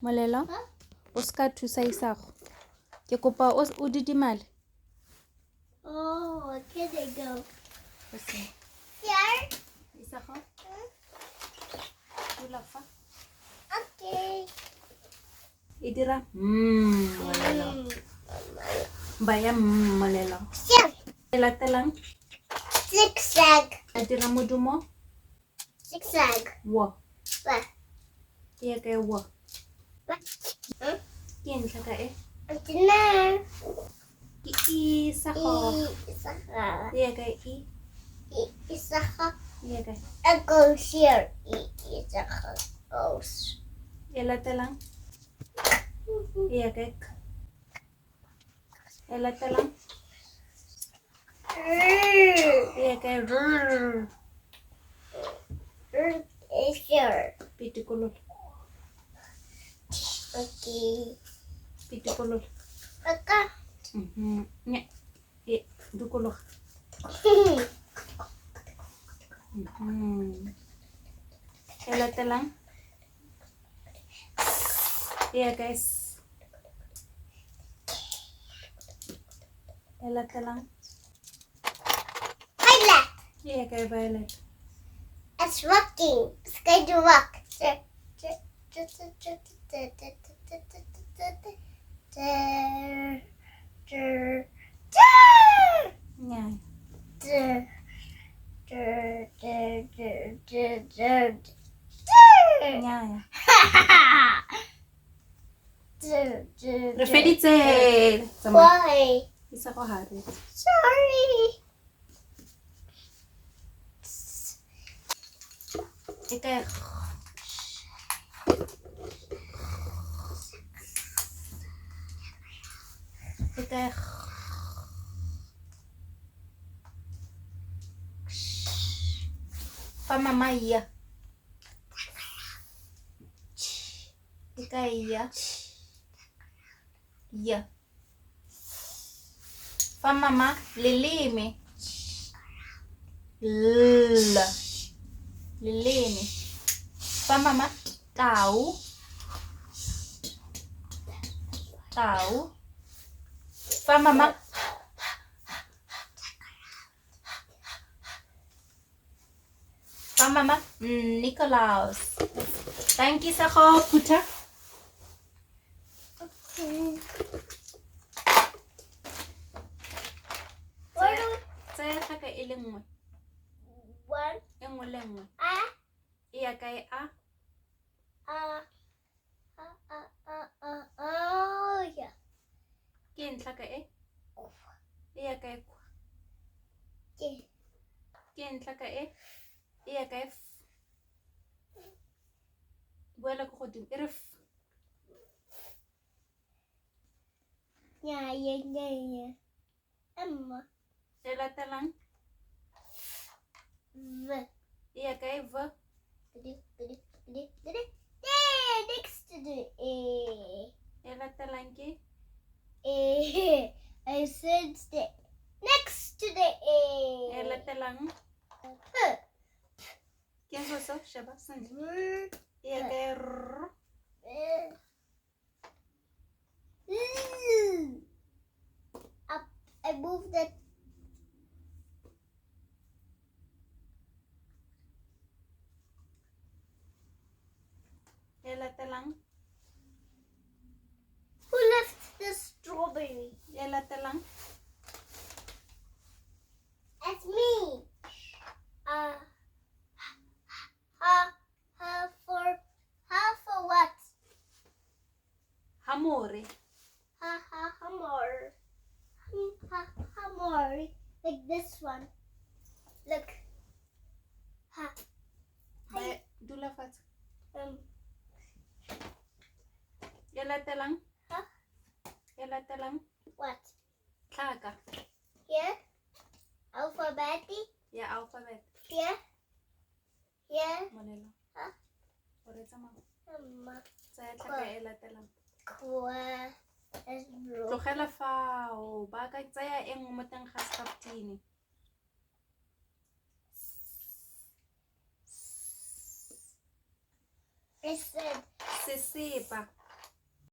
Molelo, o se ka thusa Isago. Ke kopa o didimale. Oh, okay, they go. Okay. Here? Isago. Dula fa. Okay. E dira molelo. Baya molelo. Here. E latelang. Zigzag. A dira modumo. Zigzag. Wa. Wa. Ke ya kae wa? Wa. Ke eng tlhaka e? Nna. Ke Isago. Isago. E ya kae i? Isago. E ya kae? It goes here. Isago goes. E latelang. E ya kae k? E latelang. E ya kae r? R is here. Pitikolola. Okay. Pitikolola. Okay. Nya. E dukologa. E latelang. E ya kae s? E latelang. Violet. E ya kae violet? It's walking. It's going to walk. Nnyaa. Nnyaa. Re feditse. Tsamaya. Why? Isago ha a reetsa. Sorry. E kae g? E kae g? Fa mama ya. E kae ya? Ya. Fa mama leleme. L. Leleme. Fa mama tau. Tau. Fa mama Fa mama Nikolaus. Thank you, Sago. Phutha. Okay. Where do Tsaya tlhaka e le nngwe. one E nngwe le nngwe. A E ya kae a? A A A A A Oh yeah. Ke eng tlhaka e? E ya kae kwa? Ke Ke eng tlhaka e? E ya kae f? Buela ko godimo. E re f. Yeah yeah yeah yeah. M E latelang. V E ya kae v? D D D D D next to the A. E latelang ke? A I said the next to the A. E latelang. P Ke eng seo seo? Sheba sentle. R E ya kae r? L. Up. I moved it. E latelang. Who left the strawberry? E latelang. That's me. Ha, ha for, ha for what? Hamore. Ha ha hamor. Ha hamor. Like this one. Look. Ha. Ba dula fatshe. E latelang. Ha? E latelang. What? Tlhaka. Here. Alphabet. Ya alphabet. Here. Here. Molelo. Ha? O reetsa mama. Ma. Tsaya tlhaka e latelang. Kwa. Tlogela fao. Ba ka tsaya e nngwe mo teng ga scaftine. I said Sesepa.